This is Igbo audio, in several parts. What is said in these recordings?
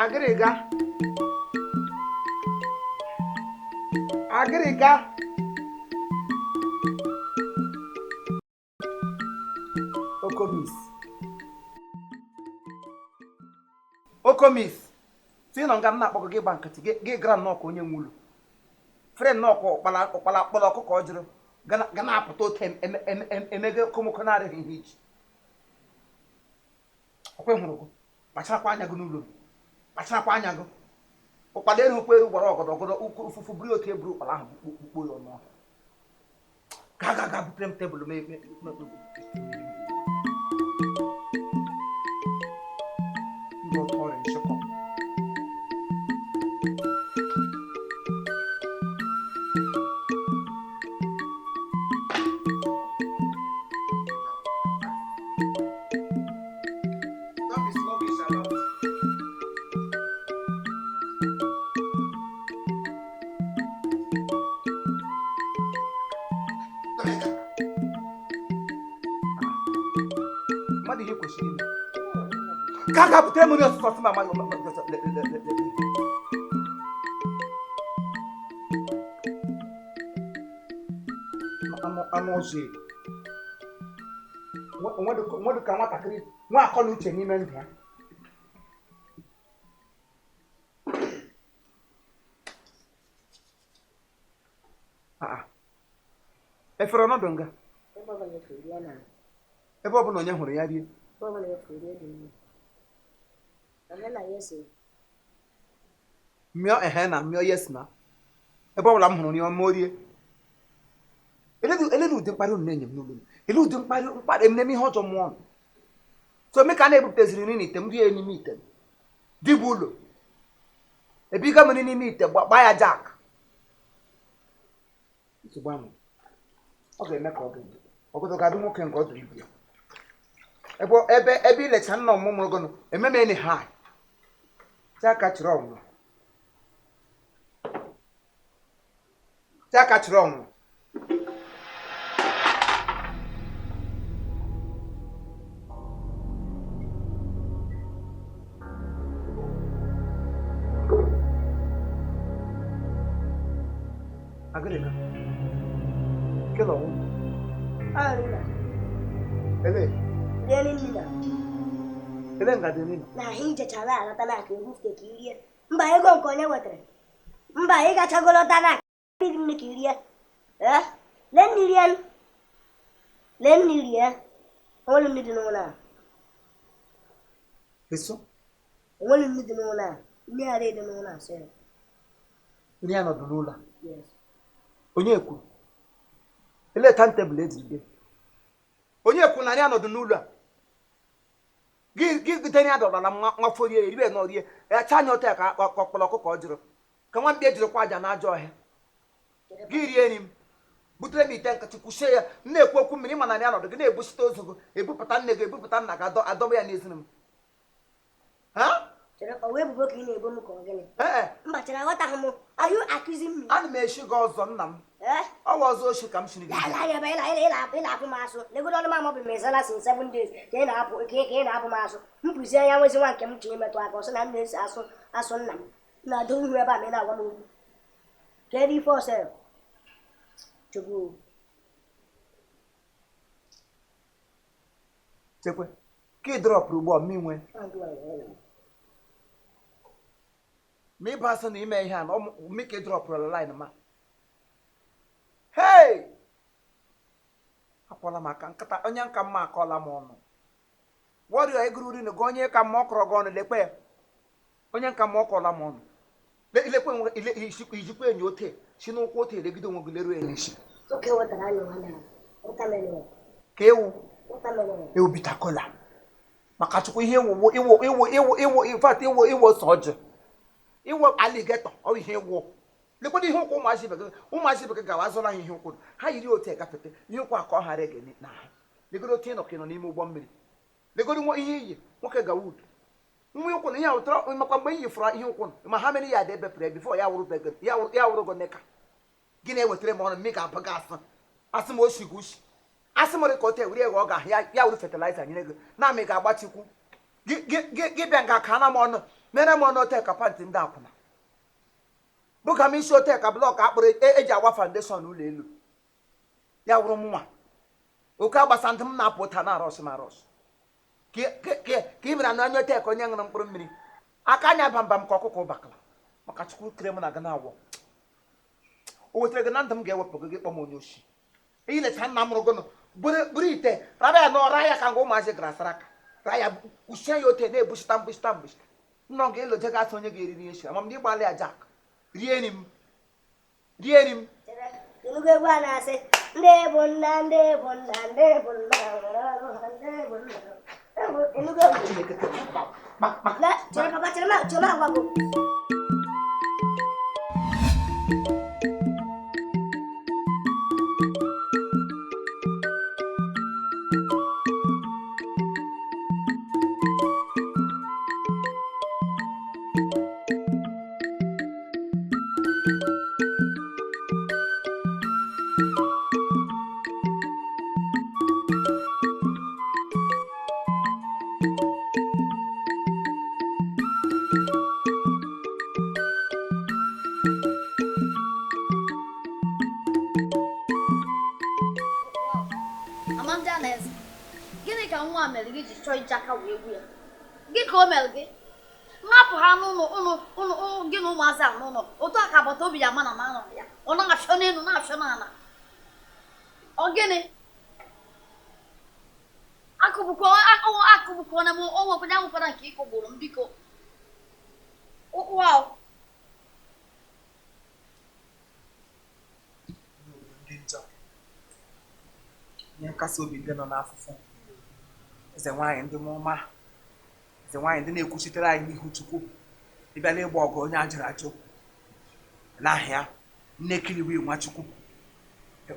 Agịrịga, agịrịga. Okomis, okomis, si nọ nga m na-akpọkọ gị, gba nkịtị gị gara nnọọ ka onye nwe ụlọ fere nnọọ ka ụkpala ụkpala kpọrọ ọkụkọ ọ jụrụ ga na-apụta otu emege komoko na-arịghị ihe iji ọkwa hụrụ gị. Kpacharakwa anya gị n'ụlọ, kpacharakwa anya gị. Ụkpala erukwa eru gbara ọgọdọ ọgọdọ ukwu ụfụfụ buru otu eburu ụkpala ahụ kpukpo ya ọnụ ọhịa. Ga ga ga butere m tebụl m. Ndị otu ọrịa nchịkọ. Don't be sluggish about it. Mmadụ ihe kwesịrị ime ka a ga-butere m nri ọsụsọ sị m amaghị. Anụ ọzọ onwedụ ka nwatakịrị nwa akọ na uche n'ime ndụ ya. Efere ọnọdụ nga ebe ọ bụla onye hụrụ ya rie. Mịọ ehe na mịọ yes na ebe ọ bụla m hụrụ ya ọma orie. Elele ụdị mkparị unu na-enye m n'ụlọ m, ele ụdị mkparị mkparị m na-eme ihe ọjọọ mmụọ m so eme ka a na-ebupụtaziri nri n'ite m rie n'ime ite m dịbụ ụlọ ebiga m nri n'ime ite gbaa ya jak nsogbu ahụ ọ ga-eme ka ọ ga-eme ọgọdọ ga-adị nwoke nke ọ dụrụ ibu ya ebe ebe ebe ilecha nna ọmụmụ gụnụ ememe enyi ha aka chịrị ọnwụnwa aka chịrị ọnwụnwa. Agịrịga kele ọnwụ. Ele ele ngaji nri na ahụ ijechara alata na aka ebufute ka irie. Mba, ego nke onye wetara. Mba, ị gachagolọta na iri nne ka irie. Ee, lee nne rie, lee nne rie. Onwere nne dị n'ụlọ a. Eso. Onwere nne dị n'ụlọ a. Nne ya dị n'ụlọ a sị. Nri ya nọdụ n'ụlọ a. Yes. Onye kwuru? Ele timetable ejiri bịa? Onye kwuru na ya nọdụ n'ụlọ a? Gị gide ya dọrọla nwa nwa forie eribe na orie ya cha anya ọtọ ya ka ọkpọrọ ọkụkọ ọ jụrụ ka nwa mkpi ejirikwa aja na ajọ ọhịa. Gị rie nri m butere m ite nkịtị kwụsie ya. M na-ekwu okwu mmiri mana ya nọdụ gị na-ebusite ozu gị ebupụta nne gị ebupụta nna gị adọba ya n'ezi m. Ha? Chere, ọ wee ebubo ka ị na-ebo m ka ọ gịnị? Ee. Mba, chere, aghọtaghị m. Are you accusing me? Ana m eshi gị ọzọ nna m. Ee? Ọ bụ ọzọ oshi ka m shiri gị. Ya ya ebe ị na-apụ m asụ. Legodo ọnụ m amabụ m ezala since 7 days ka ị na-apụ ka ị na-apụ m asụ. M pụzie ya nwezi nwa nke m chọrọ imetụ aka ọsọ na m na-esi asụ asụ nna m. Na-adọ ihu ebe a ma ị na-agwa m okwu. Kedu ife ọsọ? Chukwu. Chekwe ka ị dropụrụ ugbu a m inwe ma ịba asụ na ime ihe a na mme ka ị dropụrụ line ma hei akwọla m aka nkịta onye nka mma akọla m ọnụ wọrịọ eguru uri gị onye ka mma ọ kọrọ gị ọnụ lekwe ya onye nka mma ọ kọrọla m ọnụ lekwe onwe ijikwa enyo ote si n'ụkwụ ote elegide onwe gị leruo ya n'isi. Oke wetara anyị nwa na watermelon. Ka ewu. Watermelon. Ewu bitter kola maka chukwu ihe ịwụ ịwụ ịwụ ịwụ ịwụ in fact ịwụ ịwụ sọ ọjị ịwụ alligator ọ ihe ịwụ lekwado ihe ụkwụ ụmụazị bekee ụmụazị bekee gawa azụla ha ihe ụkwụ ha yiri otu egafete ihe ụkwụ aka ọ ghara ege n'ahụ. Legodo otu ịnọ ka ị nọ n'ime ụgbọ mmiri. Legodo nwa ihe iyi nwoke gawa udu nwa ụkwụ na ihe ahụ makwa mgbe iyi fụrụ ihe ụkwụ ma ha mere ya dị ebepụrụ ya before ya wụrụ bege ya wụrụ ya wụrụ gị gị na-ewetara m ọnụ mmiri ga-aba gị asụ asị m oshi gị ushi asị m dị ka ote were ego ọ ga ya ya wụrụ fertilizer nyere gị na amị ga-agbachikwu gị gị gị gị bịa nga ka na m ọnụ. Mere m ọnụ ote ka pantị ndị akwụna. Bụga m isi ote ka block akpụrụ eji agba foundation ụlọ elu. Ya wụrụ m nwa. Oke agbasa ndị m na-apụ ụta na arọsị m arọsị. Ka ị mere na anya ote ka onye ṅụrụ mkpụrụ mmiri. Aka anya bambam ka ọkụkọ ụbakala. Maka Chukwu kere m na gị na-awọ. O wetara gị na ndụ m ga-ewepụ gị gị kpọ m onye oshi. Iyi lecha nna m rụgụnụ buru ite raba ya n'ọra ya ka nga ụmụazị gara asara aka ra ya kwuchie ya ote na-ebuchita mbuchita mbuchita nnọọ ga-eloje gasị onye ga-eri nri echi ama m na ịgbalị ya jak rie nri m rie nri m. Ịnụgo egwu a na-asị ndị bụ nna ndị bụ nna ndị bụ nna nwere ọrụ ha ndị bụ nna. Ịnụgo egwu? Chineke tere m ma- Chere papa, chere ma chere ma agwa gị. Amanda na eze, gịnị ka nwa a mere gị ji chọọ iji aka wee gbu ya? Gị ka o mere gị? Nhapụ ha n'ụlọ ụlọ ụlọ ụlọ gị na ụmụazị a n'ụlọ otu a ka agbata obi ya ma na manọ ya ọ na-afịọ n'elu na-afịọ n'ala. Ọ gịnị? Akụbụkwa na m o nwekwana ya nwekwana nke ịkụgburu m biko. Wow. Ndị njọ nye nkasi obi ndị nọ n'afụfụ, eze nwaanyị ndị mụma, eze nwaanyị ndị na-ekwuchitere anyị n'ihu Chukwu. Ịbịala ịgba ọgụ onye ajụrụ ajụ n'ahịa nne kiriwi Nwachukwu,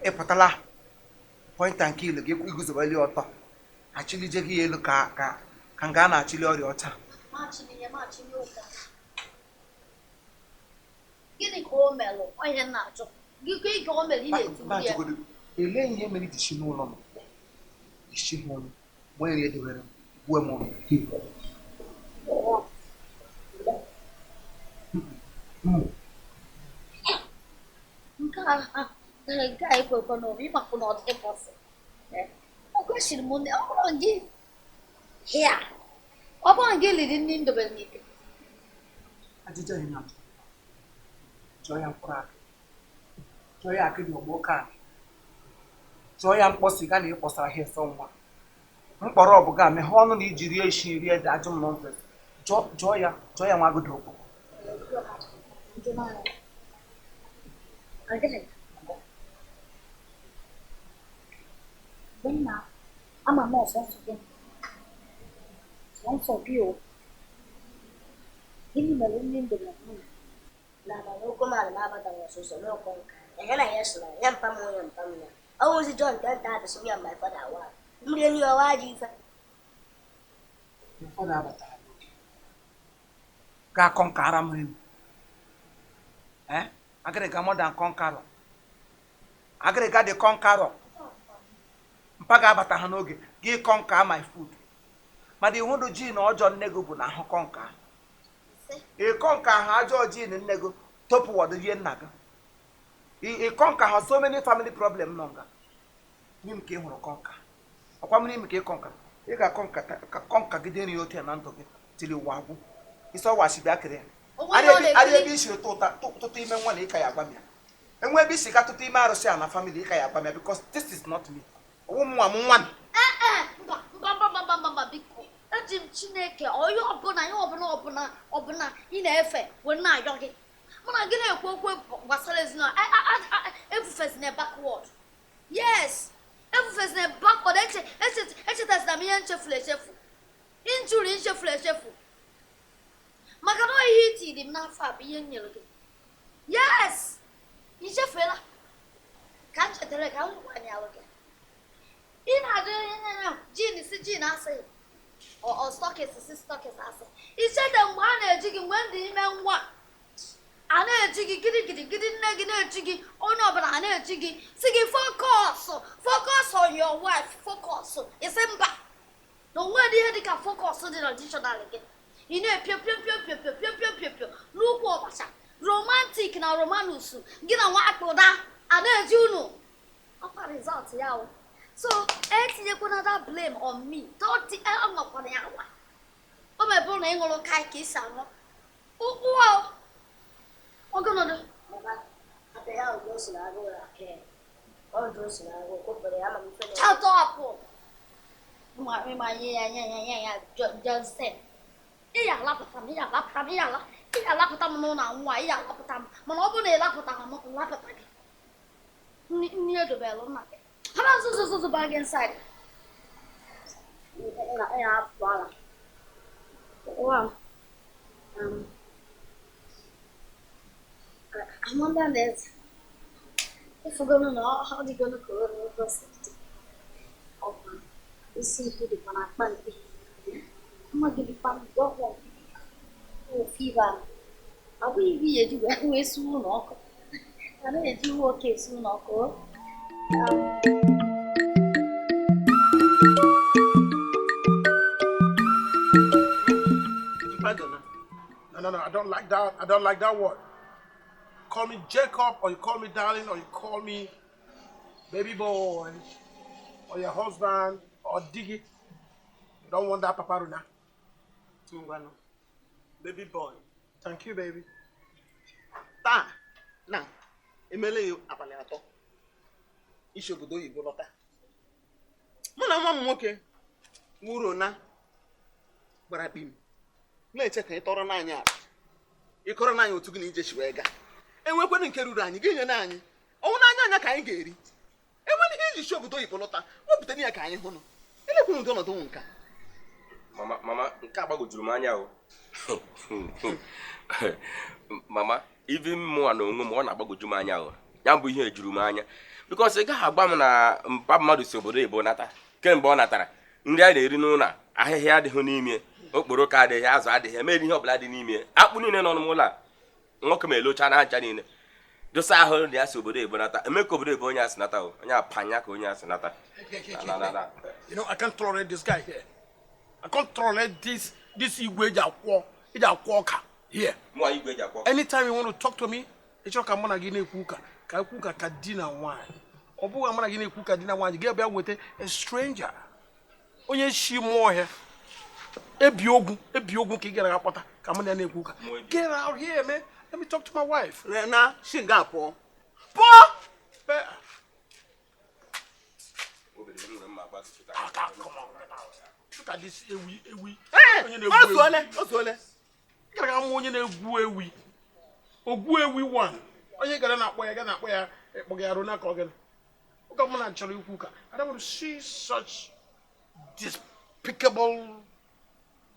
ịpụtala pọinta nke ilu gị iguzobeli ọtọ achịlije gị elu ka ka ka nga a na-achịli ọrịa ọcha. Machini ụka. Gịnị ka o melụ? Ọ ihe m na-achọ. Gị ka ị ka o mere ị na-etigbu ya. Elee ihe mere iji si n'ụlọ m pụọ? Isi m ọnụ nwee nri edewere m gbuo m ọnụ gị pụọ. Nke a ekwekwe n'obi ịmapụ na ọ dịghị pọsị. O kwesịrị m ọ bụrụ gị ya ọ bụrụ gị liri nri m dobere n'ite. Ajụjụ anyị na-ajụ, chọọ ya mkpụrụ akị, chọọ ya akịdị ọgbọ oke anị, chọọ ya mkpọ siga na ịkpọsara ha efe nwa mkpọrọ ọbụga meghee ọnụ na iji rie isi rie ede ajụ m nọnsens. Jụọ ya, chọọ ya nwa agụda okwu. Ama m ọsọ nsọ gị sọ nsọ gị o. Gịnị mere nri m dobere n'ụlọ? N'abalị okwu m ala m abatara ọsụsọ n'ụkọ nka. Ehe na ya sịrị ya mpa m onye mpa m ya. Ọ wụzi John 10:30 sị me and my father wa. Mmiri enyi ọwa ajọ ife. Ụfọdụ abatara n'oge ga-akọ nka ara m elu. Agịrịga more than conqueror. Agịrịga dị conqueror. Mpa ga-abata ha n'oge gị conquer my food. Mana ihudu ji na ọjọọ nne gị bụ na ahụ conquer. Ị conquer ha ajọọ ji na nne gị tupu wọdụ rie nna gị. Ị conquer ha so many family problem nọ nga. N'ime ka ị hụrụ conquer. Ọkwa m n'ime ka ị conquer. Ị ga-akọnkagide nri otu ya na ndụ gị tiri ụwa agwụ. Isi ọwa si bịa kere ya. Arị ebe isi tụtụ ime nwa na ịka ya agwa m ya. Enwe ebe isi ga tụtụ ime arụsị a na family ịka ya agwa m ya because this is not me. Ọwụ m nwa m nwa m. Ee, mba mba mba mba mba mba biko. Eji m Chineke onye ọbụla ihe ọbụla ọbụla ọbụla ị na-efe wee na-ayọ gị. Mụ na gị na-ekwu okwu gbasara ezinụlọ efufezina backward. Yes, efufezina backward. Echetazina m ihe nchefuru echefu. Injuri nchefuru echefu. Maka na ihe itiri m n'afọ a bụ ihe m nyere gị. Yes, ichefela. Ka m chetara ka m gwanyalụ gị. Ị na-ajụ jin si jin asịghị. Ọ stọkis si stọkis asị. Icheta mgbe a na-eji gị mgbe m dị ime nwa a na-eji gị gidigidi gidi nne gị na-eji gị onye ọbụla a na-eji gị si gị focus focus on your wife focus. Isi mba na onwe dị ihe dịka focus dị na dictionary gị. Ị na-epio pio pio pio pio pio pio pio pio n'ukwu ọbacha romantic na romanus gị na nwa akpụda a na-eji unu ọkwa result ya o. So etinyekwana that blame on me. Don't anwakwana ya anwa. O mebụrụ na ị ṅụrụ kai ka isi aṅụ ụkwụ ọgọnọdụ. Shut up! Ma ya ya ya ya ya Johnson. Ị ga-alapụta m, ị ga-alapụta m, ị ga-alapụta m n'ụlọ nwa, ị ga-alapụta m. Mana ọ bụrụ na ị lapụtara m, nlapụta gị. Nni edobelu nna gị. Ha na nzuzo nzuzo baa gị inside. Ị na-apụ ala. Wow. Amanda na-eze. Ifugonu na ọ dịgonu ka o si dị. Ọ bụ isi mkpu dịkwa na akpa mkpi. Mma gị dịkwa ọgwụ fever. Ọ bụghị ihe eji wee suo ụlọ ọkụ. A naghị eji iwe oke esi ụlọ ọkụ. No, no, I don't like that. I don't like that word. Call me Jacob, or you call me darling, or you call me baby boy, or your husband, or Diggy. You don't want that Papa Runa. Baby boy. Thank you, baby. Taa na emele abalị atọ isi obodo oyibo lọta. Mụ na nwa m nwoke wuro na gbara kpim na-eche ka ị tọrọ n'anya ala ịkọrọ n'anya otu gị na ije si wee gaa. Enwekwanụ nke ruru anyị gị nye na anyị ọnwụ n'anya anya ka anyị ga-eri. Enwere ihe iji si obodo oyibo lọta wepụtara ya ka anyị hụnụ. Elekwuru ụdị ọnọdụ nka. Mama, mama, nke a gbagwojuru m anya o. Mama, even mụnwa na onwe m ọ na-agbagwoju m anya o. Ya bụ ihe ejuru m anya. Because ị gaghị agwa m na mpa mmadụ si obodo oyibo nata. Kemgbe ọ natara, nri a na-eri n'ụlọ a, ahịhịa adịghị n'ime, okporoko adịghị, azụ adịghị, emeghị ihe ọbụla dị n'ime. Akpụ niile nọ n'ụlọ a, nwoke ma elocha na ncha niile. Dosa ahụ na ya si obodo oyibo nata. Eme ka obodo oyibo onye asị nata o. Onye apanya ka onye asị nata. Na na na. You know, I can't tolerate this guy here. I can't tolerate this igwe eji akwọ ọka here. Mụ igwe eji akwọ. Anytime you want to talk to me, ịchọrọ ka mụ na gị na-ekwu ụka, ka ekwu ụka ka di na nwaanyị. Ọ bụghị mụ na gị na-ekwu ka di na nwaanyị, gị bịa weta a stranger. Onye shi mụọ ọhịa. Ebi ogwu ka ị gara akpọta ka mụ na ya na-ekwu ụka. Get out here, man. Let me talk to my wife. Na shinga pụọ. Pụọ! Come on. Look at this ewi ewi. Ozuole. Gara ga onye na-egwu ewi. Ogwu ewi one. Onye gara na-akpọ ya, gara na-akpọ ya, ekpọga ya Rona ka ọ gịnị. Oge mụ na chọrọ ikwu ka I don't want to see such despicable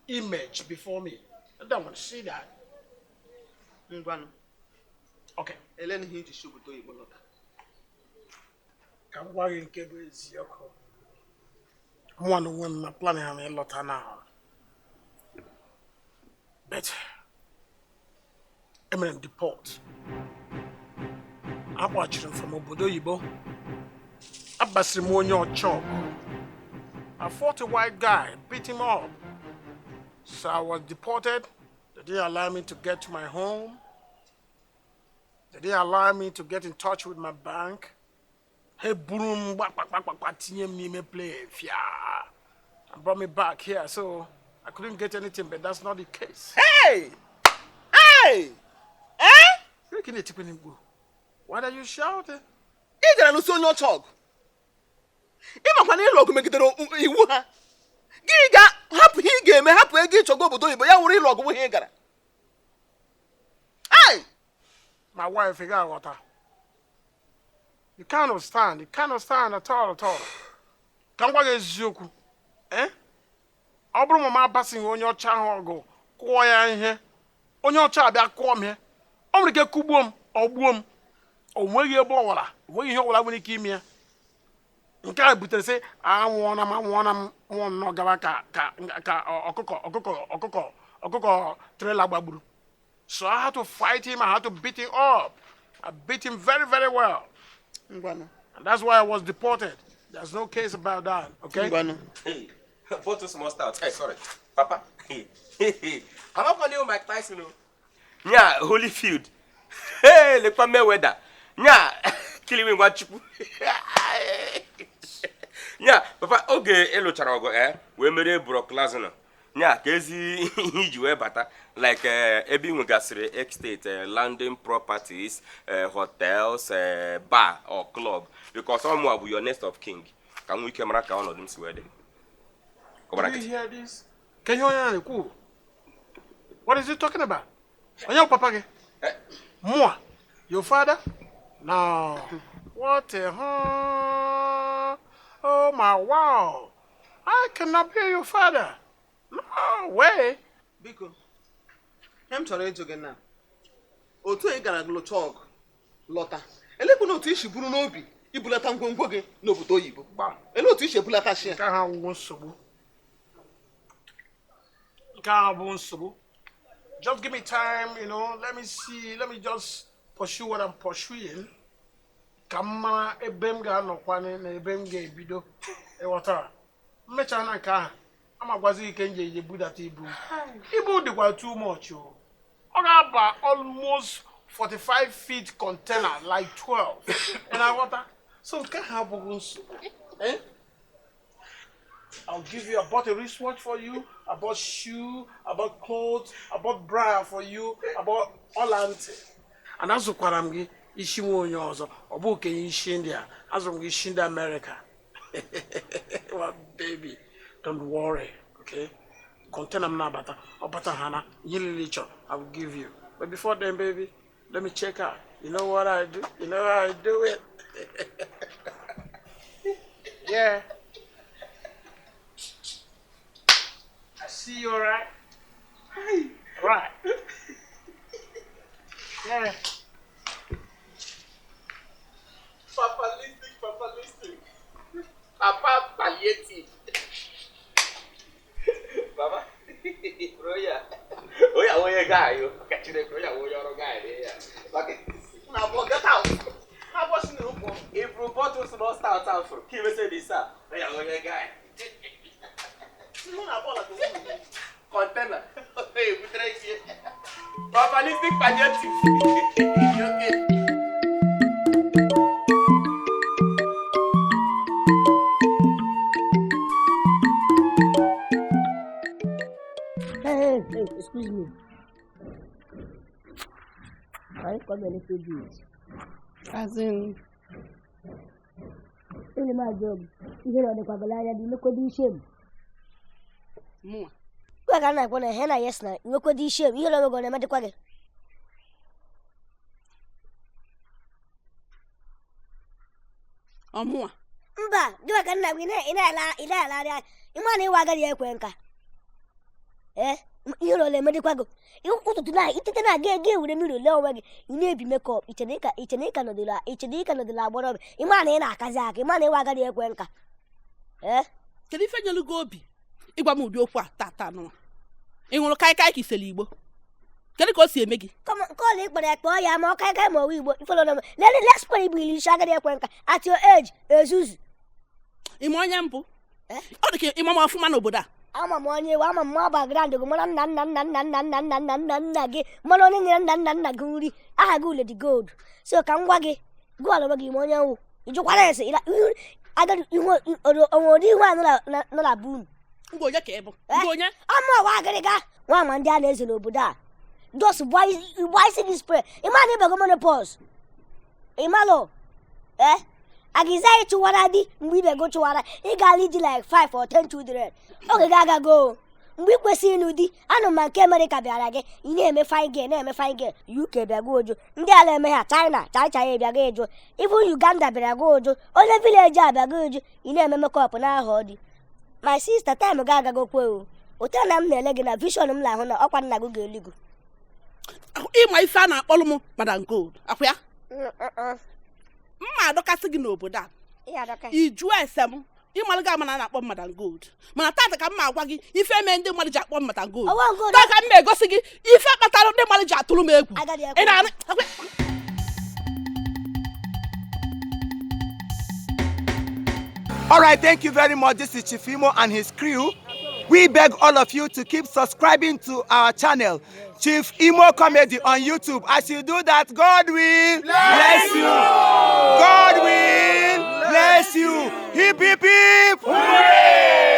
image before me. I don't want to see that. Ngwanụ. Okay. Eleni ihe iji si obodo oyibo lọta. Ka m gwa gị nke bụ eziokwu. Mụ na onwe m na plan ha na ịlọta now. But emere m deport. Akpọchiri m from obodo oyibo. Abasiri m onye ọcha ọgụ. I fought a white guy, beat him up. So I was deported. They didn't allow me to get to my home. They didn't allow me to get in touch with my bank. Hey, boom, wak, wak, wak, wak, tinye m n'ime plane, fia. And brought me back here, so I couldn't get anything, but that's not the case. Hey! Hey! Eh? Why are you shouting? Ị gara n'usi onye ọcha ọgụ. Ị makwa na ịlụ ọgụ megidere iwu ha. Gị ga hapụ ihe ị ga-eme, hapụ ego ịchọgo obodo oyibo, ya wụrụ ịlụ ọgụ bụ ihe ị gara. Hey! My wife, ị ga-aghọta. You can't understand. You can't understand at all, at all. Ka m gwa gị eziokwu. Eh? Ọ bụrụ ma m abasịghị onye ọcha ahụ ọgụ kụọ ya ihe, onye ọcha abịa kụọ m ihe, o nwere ike kụgbuo m, ọ gbuo m. O nweghị ebe ọ wara, o nweghị ihe ọ wara nwere ike ime ya. Nke a butere sị anwụọna m anwụọna m nwụọ nnọọ gawa ka ka ka ọkụkọ ọkụkọ ọkụkọ ọkụkọ trailer gbagburu. So I had to fight him, I had to beat him up. I beat him very, very well. Ngwanụ. And that's why I was deported. There's no case about that, okay? Ngwanụ. Hey. Bottle small stout. Hey, sorry. Papa. Amakwana ịwụ Mike Tyson o. Nya Holyfield. Hey, lekwa Mayweather. Nya Kiliwi Nwachukwu. Nya papa, oge ị lụchara ọgụ wee merie Brock Lesnar. Nya ka ezi ihe iji wee bata like ebe ị nwegasịrị estate, landing properties, hotels, bar or club, because ọ mụa bụ your next of kin, ka m nwee ike mara ka ọnọdụ m si wee dị. Kọbara Did you nkịtị. hear this? Can you hear the What is he talking about? Onye bụ papa gị? Mụa? Your father? No. What a huh? Oh my wow. I cannot be your father. No way. Biko, ihe m chọrọ ịjụ gị na otu ị gara lụcha ọgụ lọta, elekwana otu isi buru n'obi ibulata ngwongwo gị n'obodo oyibo? Gbam. Ele otu isi ebulata shi ya? Nke ahụ awụghị nsogbu. Nke ahụ bụ nsogbu. Just give me time. Let me see. Let me just pursue what I'm pursuing. Ka m mara ebe m ga-anọkwa na ebe m ga-ebido. Ịghọtara? Mmechaa na nke ahụ, ama gwazi ike m ji eje budata ibu. Ibu dịkwa too much o. Ọ ga-aba almost 45 feet container, like 12. Ị na-aghọta? So nke ahụ abụghị nsogbu. Eh? I'll give you, I bought a wristwatch for you, I bought shoe, I bought clothes, I bought bra for you, I bought ọla ntị. And azụkwara m gị isi nwa onye ọzọ, ọ bụ okenye isi ndị a, azụrụ m gị isi ndị Amerịka. Well, baby, don't worry, okay? Container m na-abata, ọ bata ha na ihe niile ị chọrọ, I will give you. But before then, baby, let me check out. You know what I do? You know how I do it? Yeah. I see you, all right? Right. Yeah. Papalistic, papalistic. Papa palliative. Baba, Roya. Oya, oya guy, yo. Ka Chineke, oya, oya ọrụ guy dị ya. Maka Na abụọ, get out. Na abụọ si na ụkwụ. If you bottle small stout out for keep say this ah. Oya, oya guy. Ihu na abụọ na ka Container. Hey, butere ihe. Papalistic palliative. Okay. Hey, hey, hey, excuse me. Can you come a little bit? As in, Ele ma job. Ihe na ọdịkwa gị n'anya dị nwekwado isi m. mụnwa. Gwa ka m na-ekwu na ihe na yes na nwekwado isi m. Ihe na ọmego na-emedịkwa gị. Ọ mụnwa. Mba, gị ka nna gị ị na-alagharị anya. Ị ma na ịwa agadi ekwe nka. Ee, ihe na ọ na-emedịkwa gị. Ụtụtụ na itete na ga ga ewere mmiri lee onwe gị, ị na-ebi mekọp, iche na ịka nọdụla, iche na ịka nọdụla agbọrọ. Ị ma na ị na-akazi aka, ị ma na ịwa agadi ekwe nka. Ee. Kedu ife nyelu gị obi ịgwa m ụdị okwu a tata nụwa? Ị ṅụrụ kaikai ka isele igbo? Kedu ka o si eme gị? Kọl ị kpọrọ ya kpọọ ya ma ọ kaikai ma ọwa igbo ifelo na lele lespere igbo ili isi agadi ekwe nka at your age ezuzu. Ị ma onye mbụ? Ọ dị ka ịma m ọfụma n'obodo a. Ama m onye iwe, ama m ma background gị, mara nna nna nna nna nna nna nna nna nna nna gị, mara onye nyere nna nna nna gị nri, aha gị Lady Gold. So ka m gwa gị, gụọ onwe gị ma onye nwụ ị jụkwara ese agadi ihu onwe ụdị ihu a nọ na be unu. Ngwa, onye ka ị bụ? Ngwa, onye? Ama ọwa agịrịga nwa ama ndị a na-eze n'obodo a, just gbaa isi gị spray. Ịma na ịbago menopause, ịmalụ ee agịza ị chụwara di mgbe ibego chụwara ị gaala iji like 5 or 10 children oge gị agago mgbe ị kwesịrị ịnụ di. Anụ ma nke Amerịka bịara gị, ị na-eme fine girl, na-eme fine girl. UK bịago ụjụ, ndị ala eme ha China chai bịago ịjụ, even Uganda bịara go ụjụ, onye village a bịago ụjụ, ị na-eme makeup n'aha di. My sister, time gị agagokwe o. Otu na m na-ele gị na vision m na-ahụ na ọkwa nna gị ga-eli gị. Ịma ife a na-akpọlụ m Madam Gold akwa ya mma adọkasị gị n'obodo a, i jụọ ese m, ịmalụ gị ama na a na-akpọ m Madam Gold, mana tata ka m ma agwa gị ife mee ndị mmadụ ji akpọ m Madam Gold. Ọwa Gold. Taa ka m ma-egosi gị ife kpatara ndị mmadụ ji atụrụ m egwu. Agadi ekwe. Ị na-anụ? All right, thank you very much. This is Chief Imo and his crew. We beg all of you to keep subscribing to our channel, Chief Imo Comedy on YouTube. As you do that, God will bless you. God will bless you. Hip, hip, hip. Hooray!